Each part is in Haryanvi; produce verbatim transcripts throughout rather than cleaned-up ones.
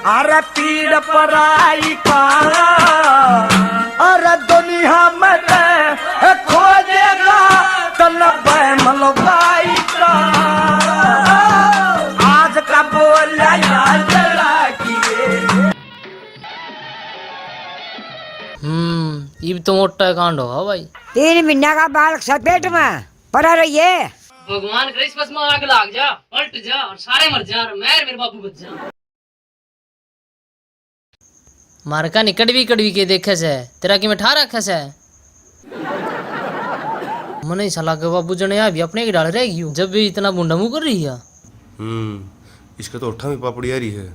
अरे पीड़ पराई का, अरे दुनिया में ते खोजेगा, तन बैमल बाई का। आज का बोला याद लागिए। हम्म, इब तो मोटा कांड होगा भाई। तीन महीना का बालक सा पेट में पड़ा रहिए। भगवान करे इस बस में आग लाग जा, पलट जा और सारे मर जा और मैं मेरे बाबू बच जा। मारका नहीं कड़वी कड़वी के देखे से, तेरा की मैं ठा रखे से। मने ऐसा लागे बाबू जने यहाँ भी अपने की डाल रह गई हो, जब भी इतना भूंडा मुंह कर रही है। हम्म, इसके तो होठा में पापड़ी आ रही है।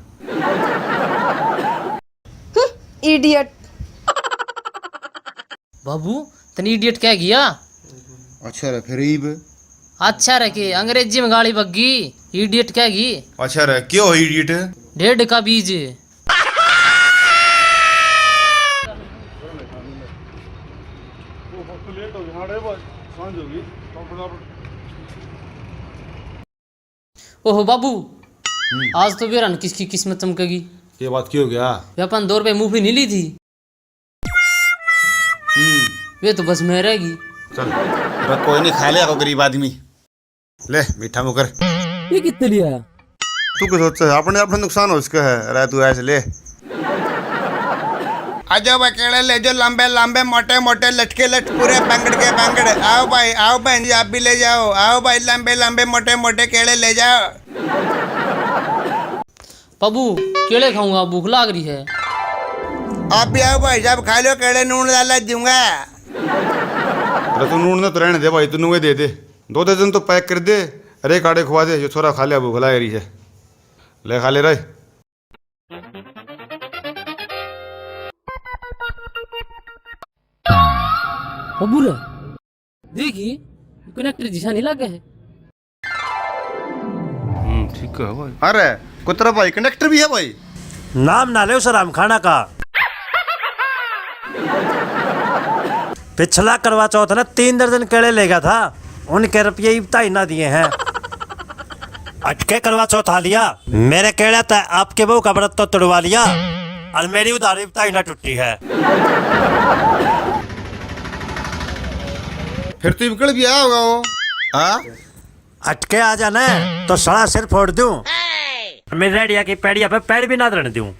इडियट। बाबू, तने इडियट कह गया? अच्छा रे, फिर ईब? अच्छा रे के, अंग्रेजी में गाली बग्गी, इडियट कह गई। अच्छा रे, क्यों हो इडियट? ढेड का बीज। लेट हो गया, हाँ रे भाई, सांझ होगी। ओहो बाबू, हम्म। आज तो बेरा न किसकी किस्मत चमकेगी। ये बात की हो गया? वे अपन दो रुपए मूंगफली नहीं ली थी। हम्म। वे तो बस में रहेगी। चल, रख, कोई नहीं, खा ले को गरीब आदमी। ले, मीठा मुकर। ये कितने लिया? तू क्या सोचे है? अपने, अपने नुकसान हो इसका है। रह तू ऐसे ले। आ जाओ भाई, केले ले जाओ, लंबे लंबे, मोटे मोटे, लटके लट, पूरे बंगड़ के बंगड़। आओ भाई, आओ बहन जी, आप भी ले जाओ। आओ भाई, लंबे लंबे, मोटे मोटे केले ले जाओ। बाबू, केले खाऊंगा, भूख लाग रही है। आप भी आओ भाई साहब, खा लो केले, नून डाला दूंगा। अरे तू नून ना तो रहने दे भाई, तू नुए दे दे, दो दर्जन तो पैक कर दे। अरे एक आड़े खुआ दे, जो छोरा खा लिया, भूख लाग रही है। ले खा ले रे। बाबू रे, देखी, कनेक्टर जिसा नहीं लगा है। हम्म, ठीक है भाई। अरे, कुतरा भाई, कनेक्टर भी है भाई? नाम ना ले उस हराम खाना का। पिछला करवा चौथ ने तीन दर्जन केले ले गया था, उनके रुपये इब ताई ना दिए हैं। अटके करवा चौथ आ लिया, मेरे केले तै आपके बहू का व्रत तो तुड़वा लिया, और मेरी उधारी इब ताई ना टूटी है। फिर तो इब कल भी आया होगा वो। हाँ? अटके आ जाना तो साला सिर फोड़ दूं। मेरी रेडिया की पैड़िया पे पैर भी ना धरने दूं।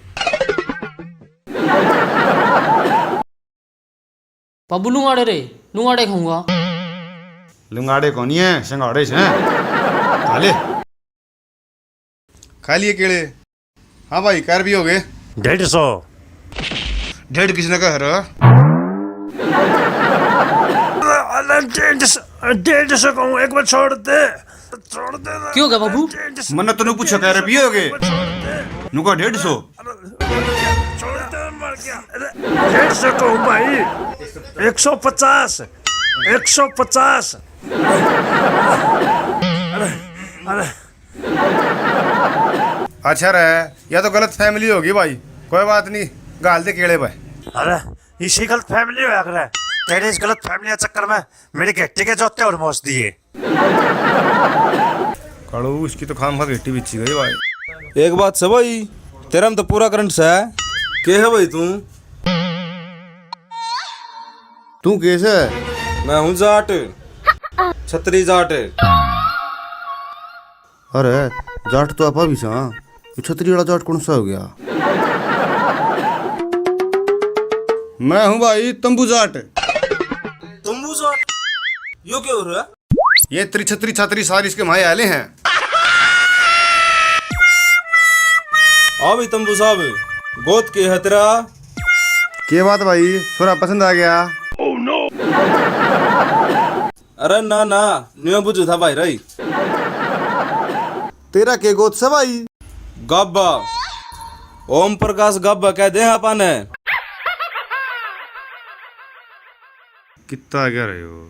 बाबू लुंगाड़े रे, लुंगाड़े खाऊंगा। लुंगाड़े कोनी है, संगाड़े से। खा ले। खा लिए केले। हाँ भाई, कै रुपये हो गए? डेढ़ सौ। डेढ़ किसने कहा रे? अरे, डेढ़ सौ, डेढ़ सौ कहूँ, एक बार छोड़ दे, छोड़ दे ना। क्यों गया बाबू? डेढ़ सौ। मन्ने तन्नू पूछा, कै रुपये हो गए? एक बार छोड़ दे। नुका डेढ़ सौ। अरे, छोड़ दे, मर गया। अरे, डेढ़ सौ कहूँ भाई, एक सौ पचास, एक सौ पचास। अरे, अरे। अच्छा रे, या तो गलत फैमिली होगी भाई, कोई बात नहीं, घाल दे केले भाई। अरे, इसी गलत फैमिली होया करे। तेरे इस गलत फैमिली के चक्कर में मेरी घट्टी के जूते और मोच दिए। कालू, इसकी तो खामखा घट्टी बिछी गई भाई। एक बात से भाई, तेरा में तो पूरा करंट से। के है भाई तू? तू के से? मैं हूँ जाट, छतरी जाट। अरे, जाट तो आपा भी सा, ये छतरी वाला जाट कौन सा हो गया? मैं हूँ भाई तंबू जाट। तंबू जाट? यो क्या हो रहा है? ये तेरी छतरी छातरी सारी इसके माए आले हैं। आओ भी तंबू साहब, गोत के है तेरा? के बात भाई, छोरा पसंद आ गया? अरे ना ना, न्यू बुझू था भाई रही। तेरा के गोत से भाई? गाबा, ओम प्रकाश गाबा कह दे आपा ने। कितना आ गया रहे हो?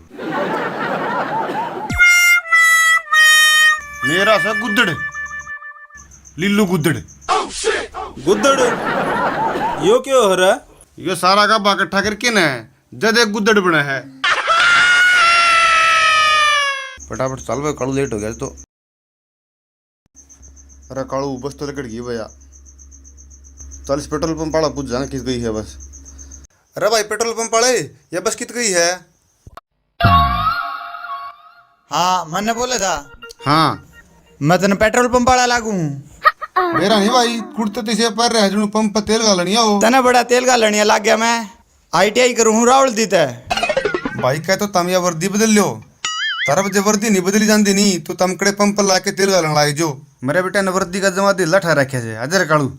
मेरा सा गुद्दड़, लीलू गुद्दड़। गुद्दड़? यो क्यों हो रहा? यो सारा गाबा इकट्ठा करके ना जद एक गुद्दड़ बना है। फटाफट चल भाई, कालू लेट हो गया तो। अरे कालू, बस तो लकड़ गई भैया। चल, इस पेट्रोल पंप वाला पूछ जाना कित गई है बस। अरे भाई, पेट्रोल पंप वाले, ये बस कित गई है? हाँ, मैंने बोला था। हाँ। मैं तने पेट्रोल पंप वाला लागू हूँ। मेरा नहीं भाई, कुर्ते तिसे पर रह जणू पंप पर तेल घालनिया हो। तने बड़ा तेल घालनिया लाग गया मैं। आईटीआई करूँ हूँ रावल दी तै। भाई कह तो तम या वर्दी बदल लो। तरफ जब वर्दी नहीं बदली जाती नहीं तो तमकड़े पंप पर लाके तेल घालन लाए जो। मेरे बेटा ने वर्दी का जमा दिल ठा रखे से, अजर कालू।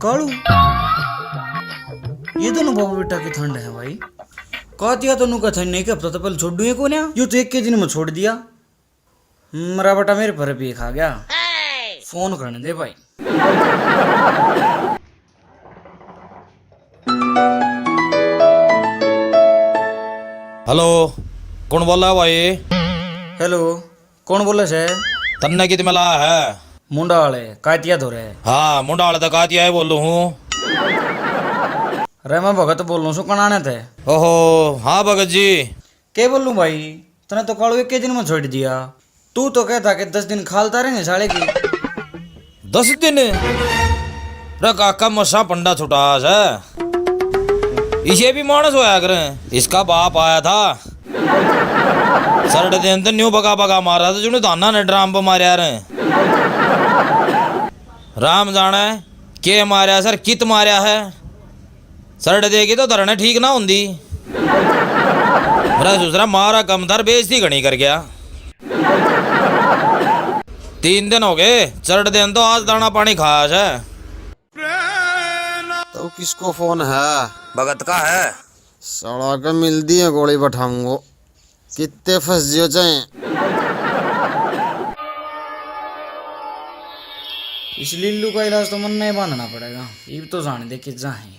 कालू, ये दोनों बाबू बेटा की ठंड है भाई। कातिया तो नुका था नहीं कि हफ्ता तो पहले छोड़ू ही कोन्या, यो तो एक के दिन में छोड़ दिया। मरा बेटा मेरे पर भी खा गया। फोन करने दे भाई। हेलो, कौन बोला है भाई? हेलो, कौन बोले से? तन्ने कित मिला है? मुंडा वाले कातिया धोरे। हाँ, मुंडा वाले तो कातिया ही बोलू हूँ। रे, मैं भगत बोलूँ सु कनाने थे। ओहो, हाँ भगत जी। के बोलूँ भाई, तने तो कालू एक के दिन में छोड़ दिया। तू तो कहता कि दस दिन खालता रहेंगे साले की। दस दिन? रे काका, मसा पंडा छुटा है। इसे भी मानस होया करे। इसका बाप आया था। सरड दिन तो न्यू बगा बगा मारा था, जुने धाना ने ड्राम पे मारया रे। राम जाने के मारया सर, कित मारया है। सरड देगी तो धरने ठीक ना होंदी। मेरा दूसरा मारा कम था, बेइज्जती घणी कर गया। तीन दिन हो गए, चरड़ दिन तो आज दाना पानी खाया है। तो किसको फोन है? भगत का है। साला के मिल दिए गोली बैठाऊंगो, कितने फंस जियो चाहे। इस लीलू का इलाज तो मन नहीं बांधना पड़ेगा, इब तो जान दे कि जाए।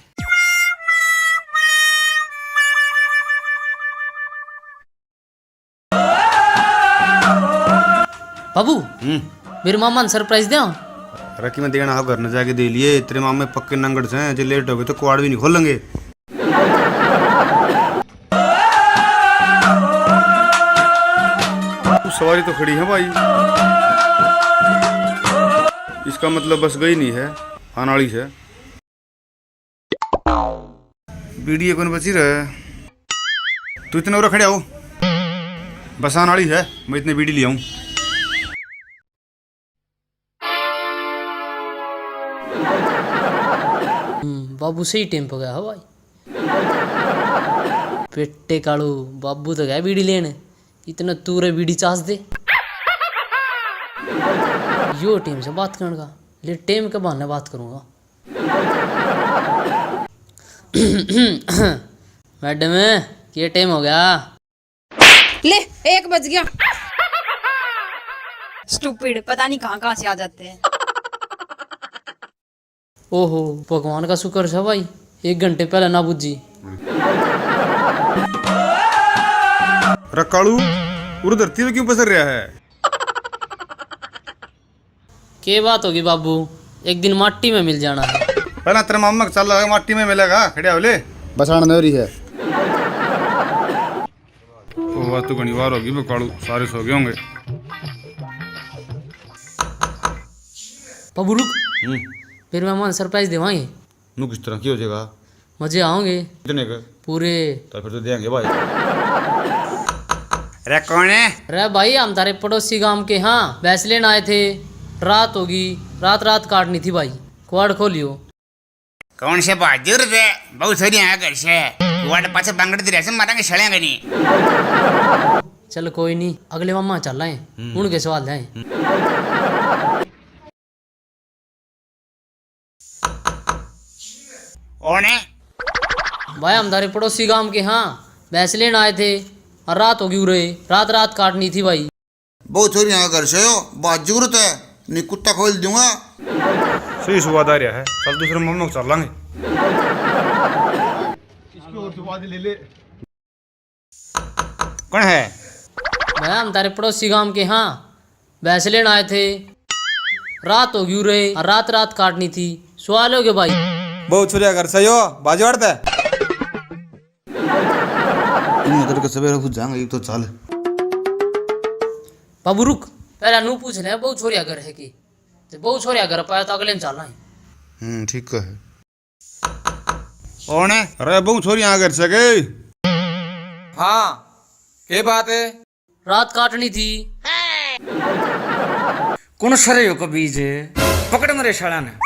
बाबू, हम्म। मेरे मामा ने सरप्राइज दिया। अरे कि मैं देना हो, घर न जाके दे लिए। तेरे मामे पक्के नंगड़ से हैं, जो लेट हो गए तो कुआड़ भी नहीं खोलेंगे। सवारी तो खड़ी है भाई, इसका मतलब बस गई नहीं है, आने वाली है। बीड़ी एक बची रहे। तू इतने और खड़े हो, बस आने वाली है, मैं इतने बीड़ी ले आऊं। हम्म, बाबू सही टाइम पे गया हो भाई। बेटे कालू, बाबू तो गया बीड़ी लेने, इतना तू रे बीड़ी चास दे। यो टाइम से बात करने का, ले टाइम के बहाने बात करूंगा। मैडम, ये टाइम हो गया। ले, एक बज गया। स्टूपिड, पता नहीं कहाँ कहाँ से आ जाते हैं। ओहो, भगवान का शुक्र है भाई, एक घंटे पहले ना बुझी। रे कालू, उरे धरती पे क्यों पसर रहा है? के बात होगी बाबू, एक दिन माटी में मिल जाना है। पहला तेरे मामा के चल लगा, माटी में मिलेगा, खड़े हो ले। बस आने दे रही है। ओ, बात तो घणी बार होगी बे कालू, सारे सो गए होंगे। बाबू रुक, हम्म। फिर मेहमान सरप्राइज देवांगे। नू किस तरह की हो जाएगा? मजे आओगे। कितने के? पूरे। तो फिर तो देंगे भाई। रे कौन है? रे भाई, हम तारे पड़ोसी गांव के हाँ, भैंस लेने आए थे। रात होगी, रात रात काटनी थी भाई, कुआड़ खोलियो। कौन से बहादुर थे? बहुत सारी यहाँ घर से। कुआड़ पाछे बांगड़ दे रहे से, मारेंगे सड़ेंगे नहीं। चल कोई नहीं, अगले मामा चल आए, हम्म। उनके सवाल जाए। हम्म। कौन है? भाई, हम तारे पड़ोसी गांव के हाँ, भैंस लेने आए थे और रात होगी उरे, रात रात काटनी थी भाई। बहुत छोरी यहाँ घर से हो, बात जरूरत है, नहीं कुत्ता खोल दूंगा। सही स्वाद आ रहा है, चल दूसरे मामा को चल लांगे। इसके और स्वाद ले ले। कौन है? भाई, हम तारे पड़ोसी गांव के हाँ, भैंस लेने आए थे। रात होगी उरे, और रात रात काटनी थी। सवाल हो गया भाई। बहुत छोरिया घर से हो, बाजवाड़ ते। नजर के सवेरे खुद जाएंगे, ये तो चाल। बाबू रुक, पहला नू पूछ ले, बहू छोरिया घर है कि? ते बहू छोरिया घर पाया तो अगले में चाल। हम्म, ठीक है। कौन है? अरे बहू छोरिया घर से गए। हाँ, के बात है? रात काटनी थी। कौन सरे हो कबीज? पकड़ मेरे शाला ने।